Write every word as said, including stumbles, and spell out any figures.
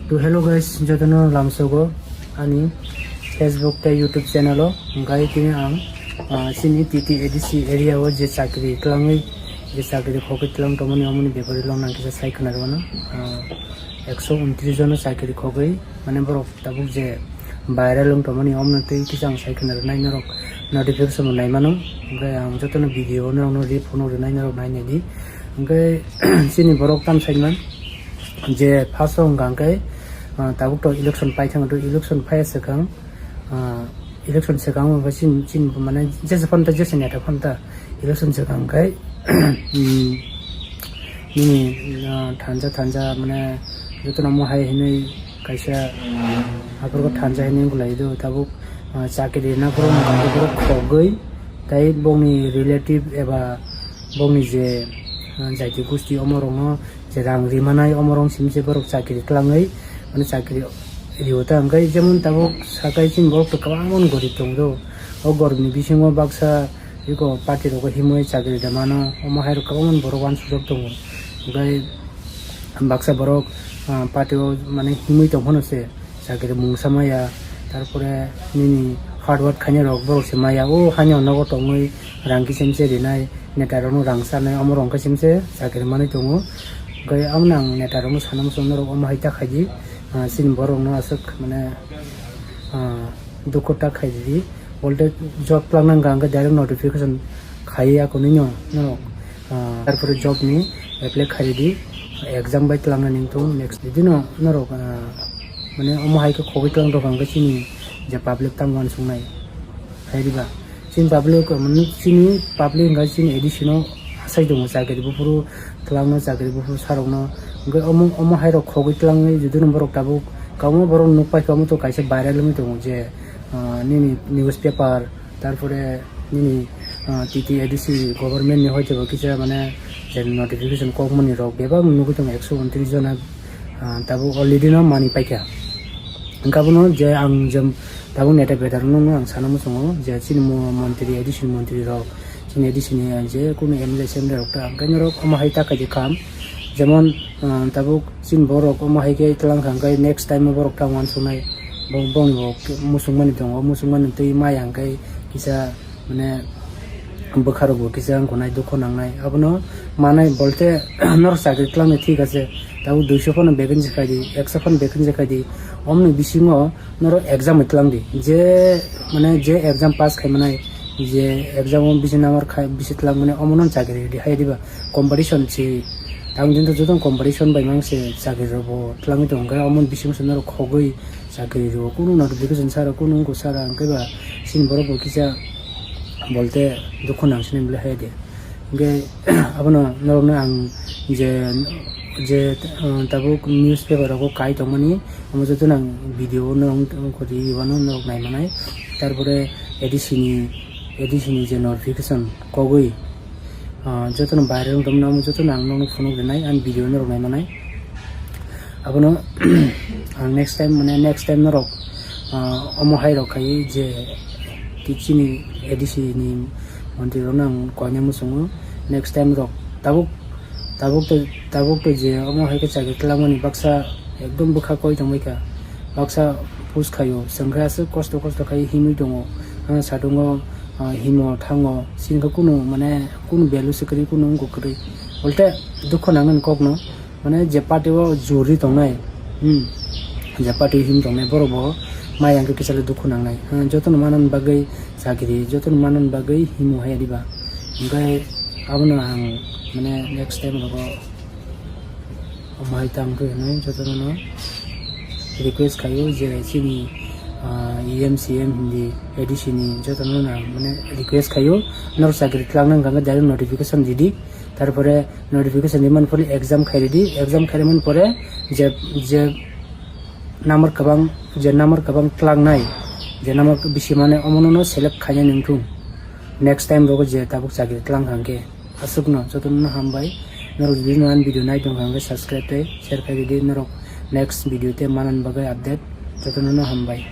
To hello guys, jotono lamsogo ani Facebook tei YouTube channel o. Hwnkhe tini ang, ah, chini T T A D C area o je chakri twlangwi, je chakri khogwi twlang tongmani omoni bepari long nang kisa sai khna rwno. Ah, ekso untris jono chakri khogwi, mane borok tabuk je viral wng tongmani omno twi kisa ang sai khna rwnai norok notification bo nai mano. Hwnkhe ang jotono video norokno rip phunuk rwnai norok nai naidi. Hwnkhe chini borok tam saiman je first o hwnkha hwnkhe, ah, tabuk to election paithang do, election phaiya swkang, ah, election swkang hwnkhe chini, chini mane jesa phanta jesa neta phanta election swkang hwnkhe, hmm, nini, ah, thanja thanja mane jotono mo hai hinwi kaisa aphuru thanja hinwi wng lai do tabuk, ah, chakri rwna borok khogwi tei bongni relative eba bongni je, ah, jaiti gusti omorokno je rang rimanai omorok simi se borok chakri twlangwi mane chakri rio ta hwnkhe jemon tabuk sakai chini borok to kwbangma gorib tongo do. O goribni bisingo baksa eko party rogo himwi chakri da mano omo hai rok kwbangma borok uansukjak tongo. Hwnkhe baksa borok, ah, party o mane himwi tong phano se chakri mungsa maya, tarpore nini hard work khainai rok borok se maya, o haino nogo tongwi rang kichim se rinai, neta rokno rang chanai, omo rok khe chim se chakri manwi tongo. Hwnkhe omo nang neta rokno sana muchung norok omo hai ta khaidi, ah, chini borok no aswk mane, ah, dukhu ta khaidi, bolte job twlang nang kha hwnkhe direct notification khaiya kunui no norok, ah, tarpore job ni apply khaidi, exam bai twlang nani wngthung next bidino norok, ah, mane omo hai khe khogwi twlang rok hwnkhe chini je public tamo uansuknai hai diba. Chini public, mane chini public hwnkhe chini A D C no asai tongo, chakri buphuru twlangno, chakri buphuru sarokno. Hwnkhe omo, omo hai rok khogwi twlangwi judino borok tabuk kwbangma borok nukpai kha, omo to kaisa viral wngwi tongo je, ah, nini newspaper, tarpore nini, ah, T T A D C government ni hoite bo kisa mane je notification kokmani rok bebak nugwi tongo ekso untris jona, ah, tabuk already no mani paikha. Hwnkhe abono je ang je tabuk neta beta rokno ang sana muchungo je chini mo-, montri, A D C ni montri rok, chini A D C ni je kunu M L A, C M L A rok ta hwnkhe norok omo hai ta khaidi kam, jemon, ah, tabuk chini borok omo hai khe twlang kha hwnkhe next time o borok ta uansuknai, bo-, bongni bo muchungmani tongo, muchungmani twi maya hwnkhe kisa mane bwkha rok bo kisa wngkha nai, dukhu nangnai. Abono manai bolte norok chakri twlangni thik ase, tabuk duiso phano vacancy khaidi, ekso phano vacancy khaidi, omoni bisingo norok exam twlang di, je mane je exam pass khai manai, je exam o bisi number khai bisi twlang mani omono chakri ridi hai diba, competition si. Tamo din to joto competition bai mang se chakri rok bo twlangwi tongo, hwnkhe omo bisingo se norok khogwi chakri rwo, kunu notification sara, kunu wngkha sara, hwnkhe ba chini borok bo kisa bolte dukhu nang sini bwlai hai de. Hwnkhe abono norokno ang je, je, uh, tabuk newspaper rogo kai tongmani, omo jotono ang video no wng, wng kori wano norok nai manai. Tarpore A D C ni, A D C ni je notification kogwi, ah, jotono viral wng tongmani, omo jotono ang nokno phunuk rinai, ani video norok nai manai. Abono ang next time, mane next time norok, ah, omo hai rok khai je ki chini A D C ni montri rokno ang koina muchungo. Next time rok tabuk, tabuk to, tabuk to je omo hai khe chakri twlangmani baksa ekdom bwkha koi tongbai kha, baksa push khaio, chwng khe aswk kosto kosto khai himwi tongo, ah, satungo, ah, himo thango, chini khe kunu mane kunu value se kwrwi, kunu wngkha kwrwi, ulte dukhu nangnani kokno. Mane je party o juri tongnai, hmm, je party him tongnai borok bo maya hwnkhe kisa le dukhu nangnai. Hmm, jotono manani bagwi chakri, jotono manani bagwi himo hai diba. Hwnkhe abono ang mane next time rogo omo hai tang khe hinwi jotono no request khaio je chini, ah, E M, C M hindi A D C ni jotono no ang mane request khaio, norok chakri twlangna hwnkha khe direct notification ridi. Tarpore notification rimani pore exam khairidi, exam khairimani pore je, je number kwbang, je number kwbang twlangnai, je number bisi mane omono no select khainani wngthung. Next time rogo je tabuk chakri twlang kha hwnkhe. Aswkno jotono no hambai. Norok jodi no ani video nai tong kha hwnkhe subscribe tei share khairidi, norok next video tei manani bagwi update. Jotono no hambai.